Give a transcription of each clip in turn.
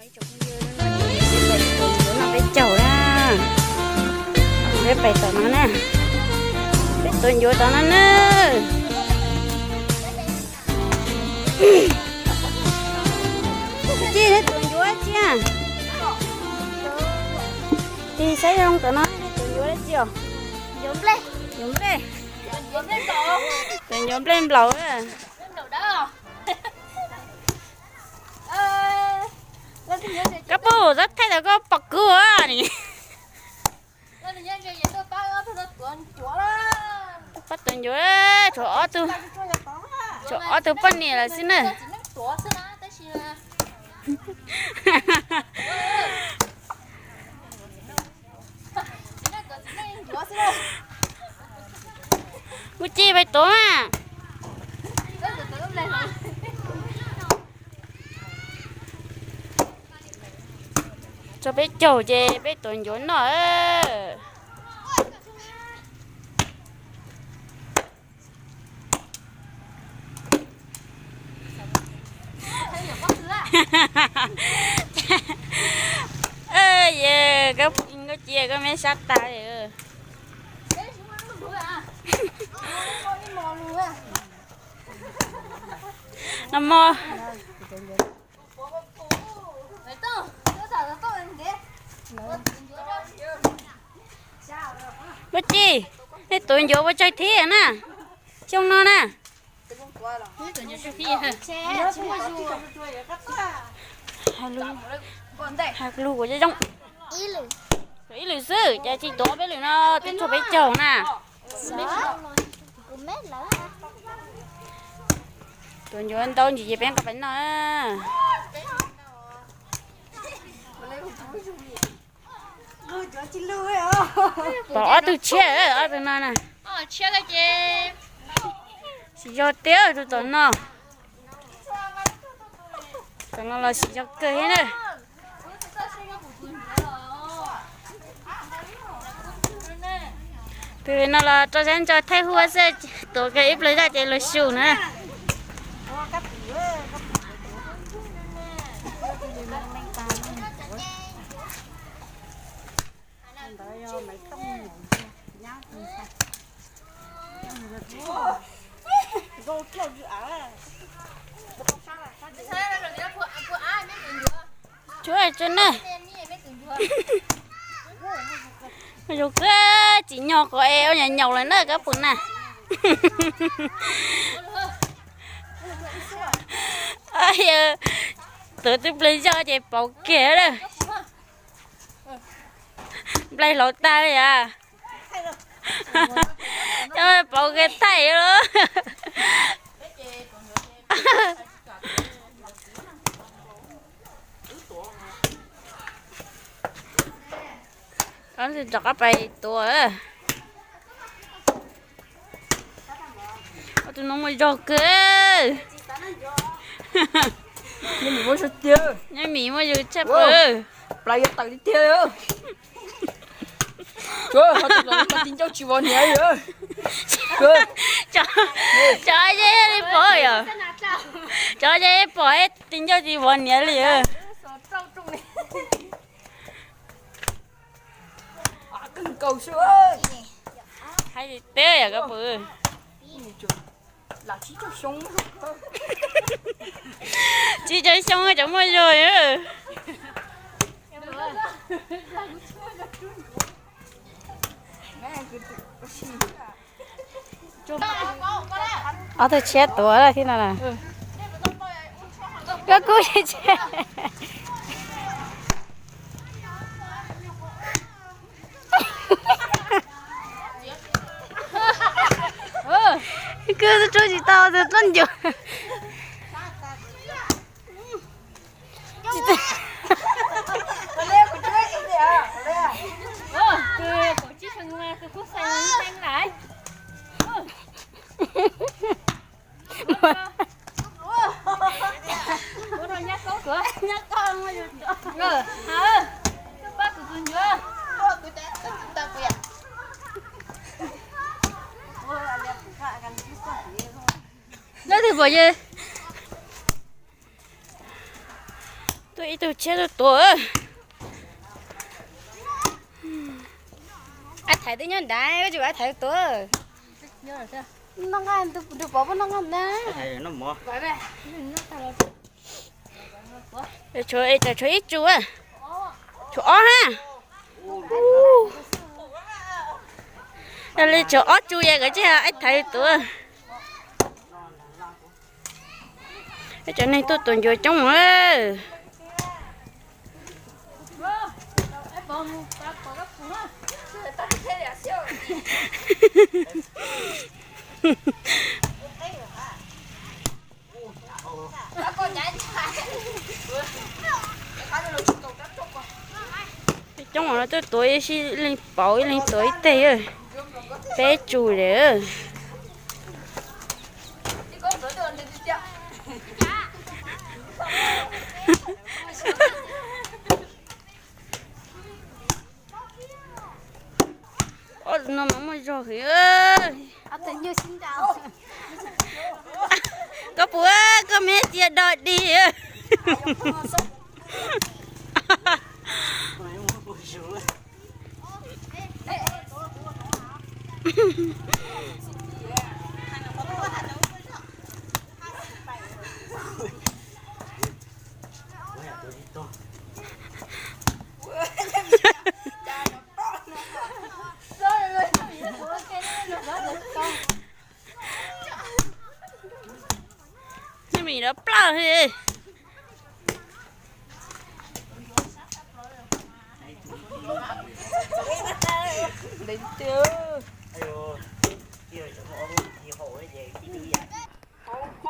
Peb tuav ncuav no peb caug na. Peb pais tom no na. Peb tuav ncuav tom no na. Tsis, neb tuav ncuav tsi? Tig saib zoo tom no, neb tuav ncuav dab tsi os? Ncuav nplej. Ncuav nplej. Tuav ncuav nplej nplaum. Koj puj, txhob thaij tau koj pom kuv ni. Pab tuav ncuav, tshuav ob tug, tshuav ob tug poj niam lawm xwb na. Kuv ci pais tuav mas. Tso peb caug ces peb tuav ncuav noj. Yog koj cia koj me sab tas li. No mo. Puas ci, nej tuav ncuav ua tsaug thiab na. Xyoo no na. Hais lus kuv zoo. Ib lwm xwb, cas tsis tuav peb lwm no, twb txog peb caug na. Tuav ncuav ntau ntsis ces peb nqa pais noj. Pom ob tug tshiab, ob tug no na. Tsis yog tiag tus tom no. Tom no los tsis yog kawg thiab na. Tus no los rau sab ntso thaij huab xwb, tuav kiag ib pliag zoj ces los xyus na. Tsuav tsuav na. Zoo kawg, tsim nyog qhov es ua nyaum nyaum lawm na koj puas na. Tuav twb pliag zoj ces pauv kiag lawm. Nplaig hlauv tag li as. Pauv kiag thaij lawm. Rov qab pais tuav. Tus no muaj zog kawg. Nyob Mim muaj zog tshaj plaws. Plaws yuav tawm tiag tiag. Tus no tis ncauj tsis vov hniav li. Cov yeej li pom yom. Cov yeej pom tis ncauj tsis vov hniav li. Hais tiag yom koj puas. Tsib caug xyoo cov muaj zog. Ob tug tshiab tuav thiab no na. Koj kub tsis tshiab. Kub tsuab tsis tau tus txob ncuav. Leej twg pom ces Ib tug tshiab tuaj tuav. Ab Thaiv twb nyob nrad, koj tsis pom Ab Thaiv tuav. Noj nqaj, nrug pov puab noj nqaj na. Tshuav, tshuav ib tsu, tshuav ob ha. Yog li tshuav ob tsu, yog koj tsis Ab Thaiv tuav. Cov neeg tuaj tuav ncuav coob lawm. Coob no tuaj tuav ib sij, ib leeg pauv, ib leeg tuav ib teg, peb tsu lawm. Ob tug no mas muaj zog heev. Koj puas, koj me txiv dog dig. Neb me rov plawg li.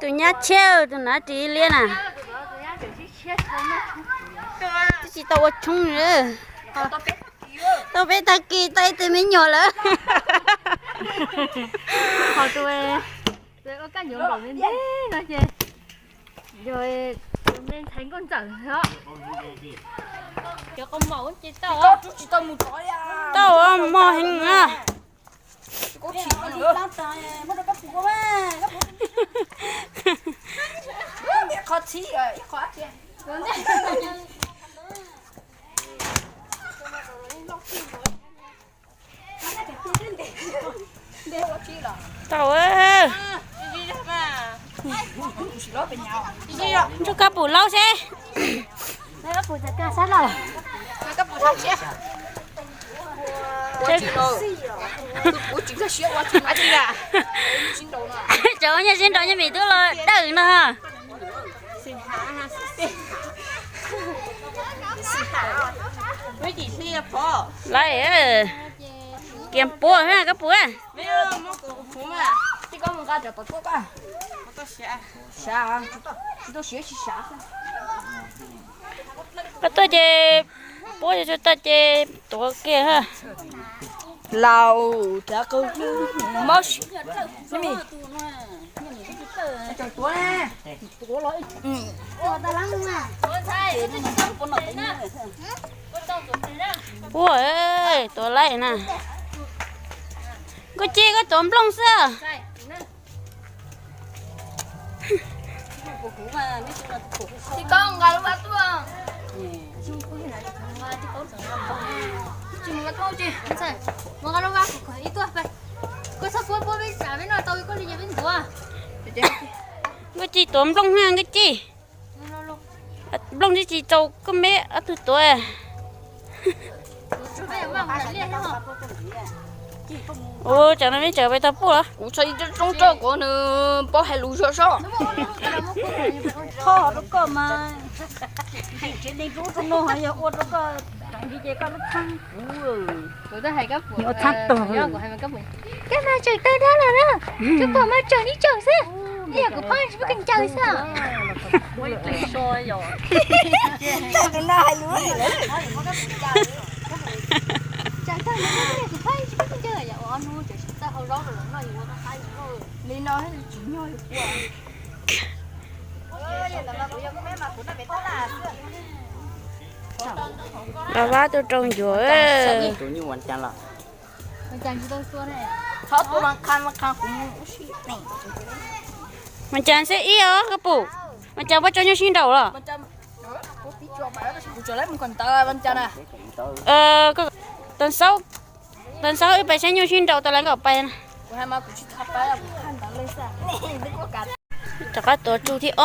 Tus nyab tshiab, tus nav ris liab na. Twb tsis tau ua tshoob li. Tau peb tag kis tau ib tug me nyuam lawm. Ho tus, tus ua kaj nyuam npaum li ntawd no ces yog tus me ntxhais nkauj ntxawm os. Cov qau mos ces tau, tau mos heev na. Tau, nrog koj pum laub seb. Cov nyob sib nraus nyob vim twb los dawm no. Lawv kiag puab na koj puab. Koj tuaj ces puab tsuas tau ces tuav kiag. Laus, mob. Puab, tuav laib na. Nkauj Ci, koj tuav nplooj xwb. Nkauj Ci tuav nplooj na Nkauj Ci. Nplooj tsis tsis txaus koj me ob tug tuav. Ua tsam no me tsam peb tau puab los. Kuv txhais ib roob roj kuv nws paub hais lus zog sob. Qhov rau koj mas, hais tsev neeg rub rau no ho yog ua rau koj, ces koj lub txhab. Ua txhab tuag. Koj mas tseem tawg dab lawm na. Tsuas pom mas tseem ib tseem xwb. Ib yam kuv phob tsis pub koj ncaws xwb. Li no tsis nyog li. Los vab tuaj rau ncuav. Mas cas xwb ib os koj pum, mas cas puab tso nyuj sib nraus los? Tus xaub, tus xaub wb pais saib nyuj sib nraus tas lawv nkaum pais na. Rov qab tuav tsuj thib ob.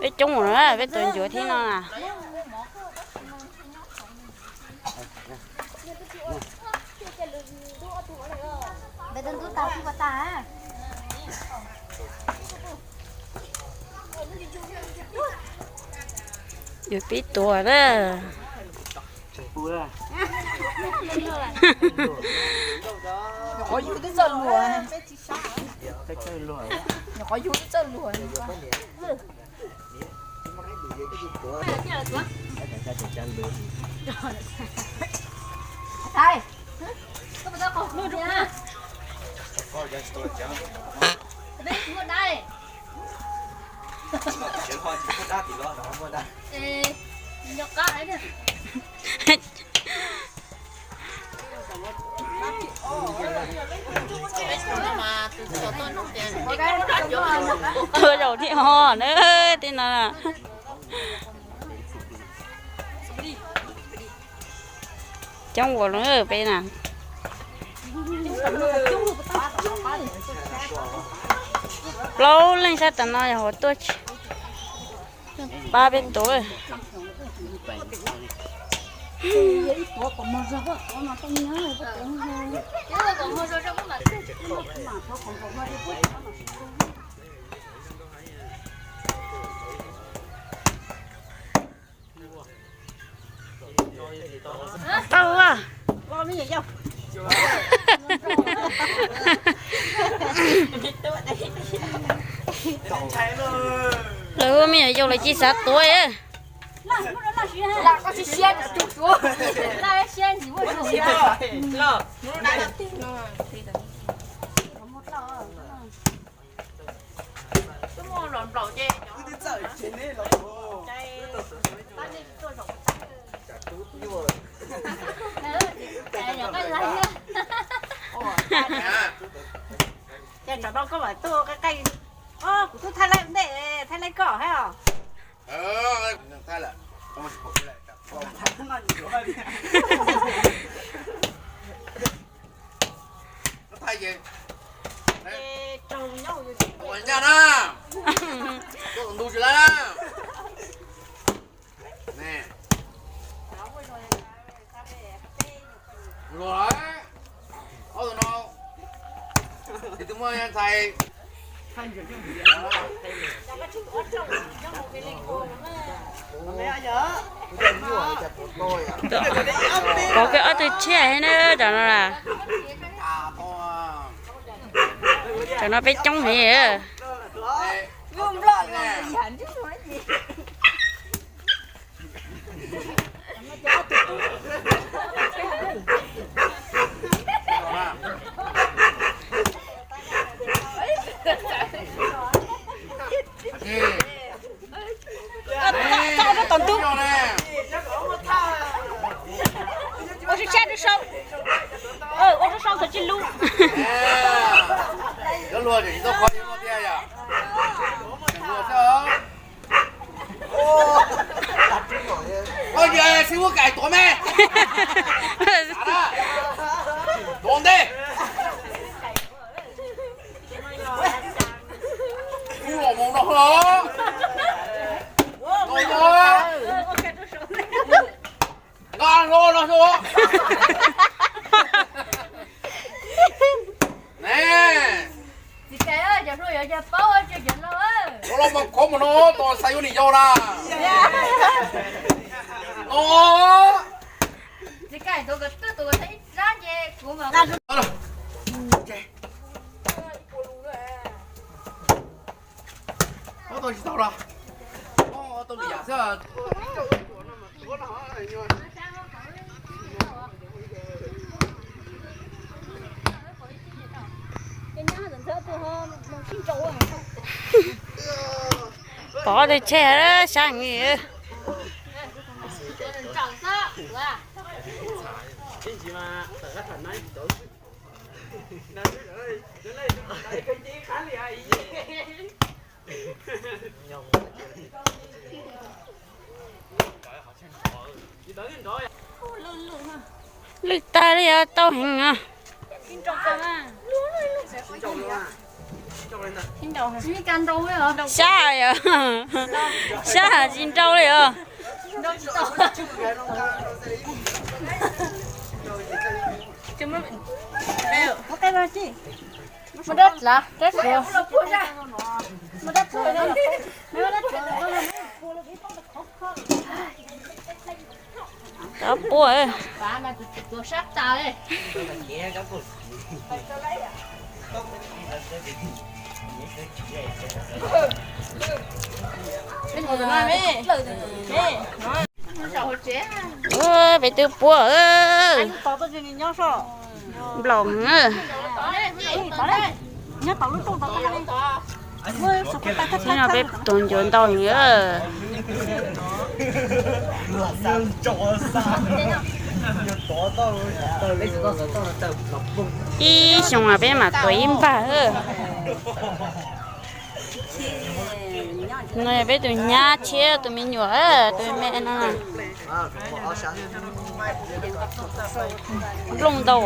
Peb coob na, peb tuav ncuav thiab no na. Yuav pib tuav na. Qhov yus twb txawj luag, qhov yus twb txawj luag. Tuaj zaum thiab ho na, tej no coob ua luaj peb na. Plaub leej sab tom no yog hauv tuaj tsis pab peb tuav. Tau a. Lawv hu me nyuam yaus lawv tsis xav tuav. Ces tsam no koj mam tuaj qab qeej. Kuv twb thaij laib ntej, thaij laib koj thiab os. Ncaj na, tuaj ntu tsis laib na. Luag lawm, ob tug no, tus twg muaj ntxhais. Pov kiag ob tug tshiab heev na, cov no, cov no peb coob heev. Txog rau tom ntug, ua sab sab rau sau, ua rau sau txhob tsis lub. Cov luag tseem tsis tau kho yus no tiag yom. Tseem luag xwb. Ua yog sib huab kaim tuav me. Tuav ntej. Ub, los mus no hlo. Los mus. Nqa hlo no hlo. Ne. Los los mas khov mus no, tos xav yuav niam yau na. No. Ob tau tsis tau los, ob tau li yam xwb. Pov tus tsheb sab heev. Lwj tag li os, tau heev os. Sab yom, sab tsis nrau li os. Cov puab. Ua, peb twb puab. Nplaum heev. Peb tus ncuav ntau heev. Ib xyoo mas peb mam tuav ib npag. No yog peb tus nyab tshiab tus me nyuam, tus me no. Nplooj ntau,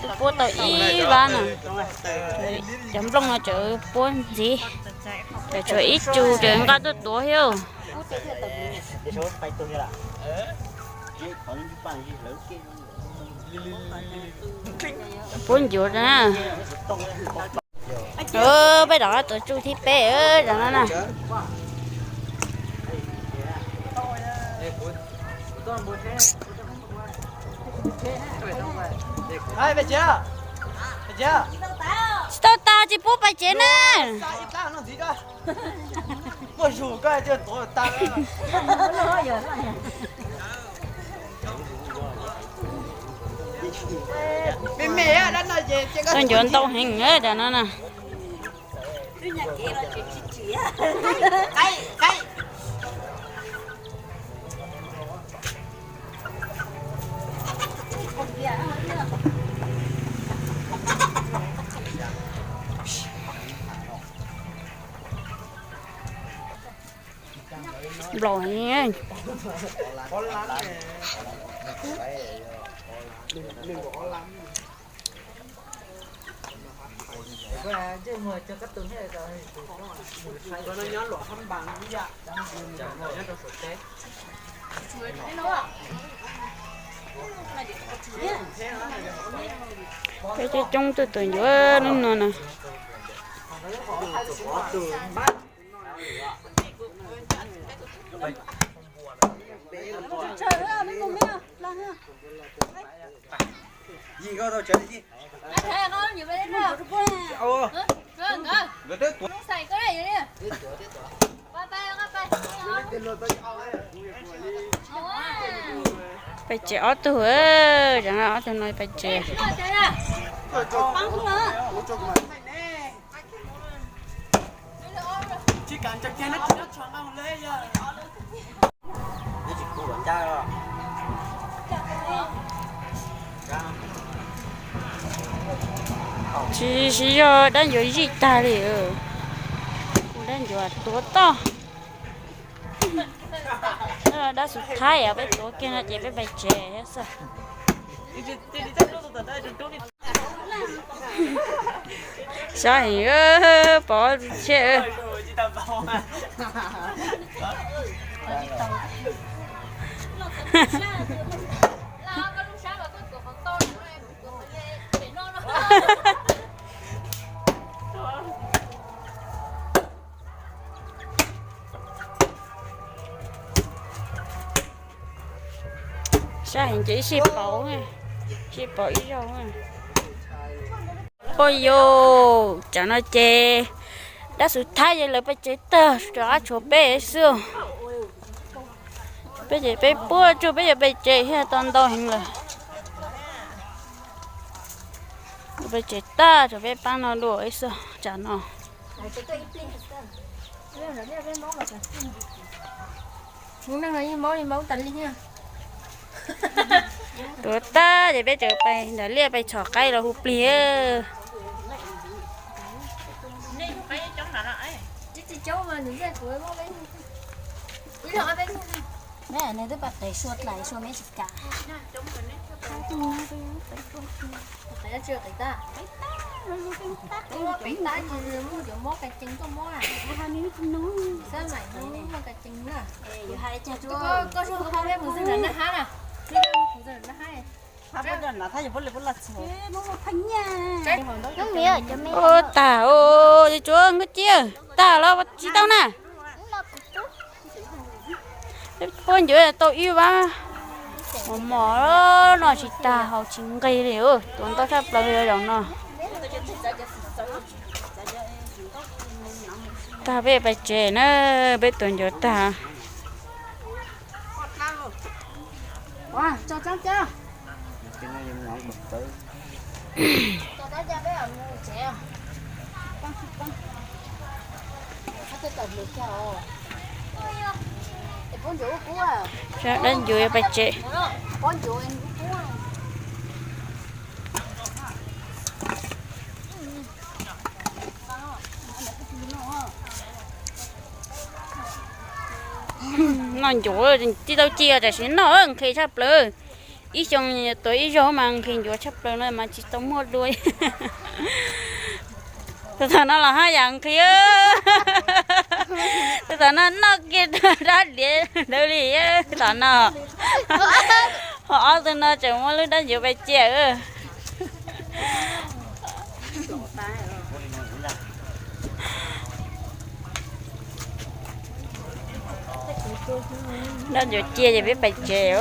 twb puab tau ib vab no. Cov nplooj no tseem puab ntxiv, tseem tshuav ib tsu tseem nqa tuaj tuav thiab. Puab ncuav na. Peb rov qab tuav tsu thib peb, rov no na. Tsis tau tas, tsis pub pais tsev na. Tus ncuav ntau heev tam no na. Nplaum heev. Peb coob coob tus tus ncuav lub no na. Pais tsev ob tug, ob tug no pais tsev. Tsis, tsis yog dab ncuav zij tag li, dab ncuav tuav toj. Dab xu thaib peb tuav kiag no ces peb pais tsev xwb. Sab heev, pov tsheb. Sab heev ces ib sij pauv, sij pauv ib zaug. Ua yus, tsam no ces dab xu thaib ces lawv pais tsev tag, rov qab tshuav peb xwb. Peb ces peb puab tsuag peb yuav pais tsev thiab, tau ntau heev lawm. Pais tsev tag tshuav peb pab no dua ib xwb tsam no. Tuav tag ces peb tseem pais nram liaj pais txhom qaib los hu plig. Nws twb pab qev sua dlais sua Meskas. Ua tag os, tsuav nkauj ciaj tag los tsis tau na. Peb puab ncuav tau ib vab mos mos no tsis tag, haus tsis nqig li, tuav ntau tshaj plaws li zaum no. Tag peb pais tsev na, peb tuav ncuav tag. Dab ncuav yuav pais tsev. Noj ncuav tsis tau ci os, tam sim no nqhis tshaj plaws. Ib xyoo tuav ib zaug mas nqhis ncuav tshaj plaws no mas tsis tau muaj dua. Tus thaum no los haj yam nqhis. Tus thaum no noj kiag dab diav ntawd li. Tus thaum no, ho ob tug no tseem muab lub dab ncuav pais cia. Dab ncuav cia ces peb pais tsev,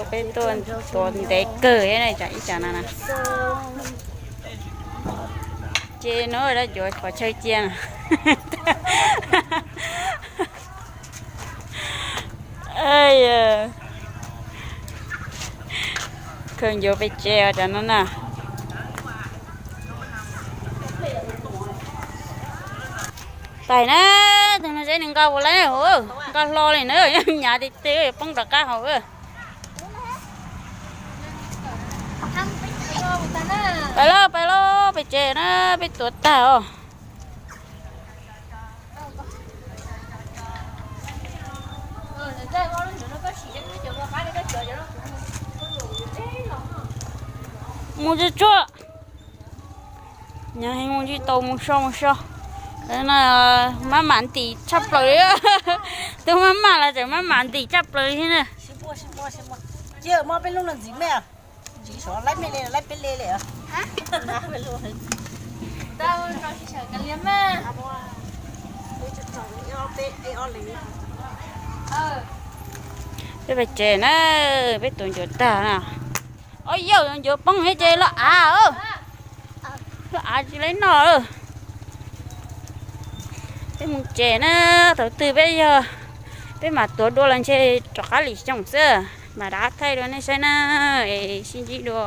peb tuaj tuav ntev kawg thiab ib tsam no na. Ces no dab ncuav pov chaw cia. Khaws ncuav pais tsev os cov no na. Tais na, tus no seb nws nqa ua lawm, nqa hlo li na, nyav ti ti poob rov qab hauv. Pais lauj, pais lauj, pais tsev na, peb tuav tag os. Mus tsuag tsuag. Nyob heev mus tsis tau, mus so mus so. Maj mam ntim tshaj plaws li. Twb maj maj los tseem maj mam ntim tshaj plaws li thiab na. Peb pais tsev na, peb tuav ncuav tag na. Au yauj, ncuav poob thiab ces loj av, loj av tsis laib noj. Peb mus tsev na, thaum twg peb yog, peb mam tuav dua los ntshe rov qab lwm xyoo xwb, mam rov qab thaij rau nej saib na, es sib ntsib dua.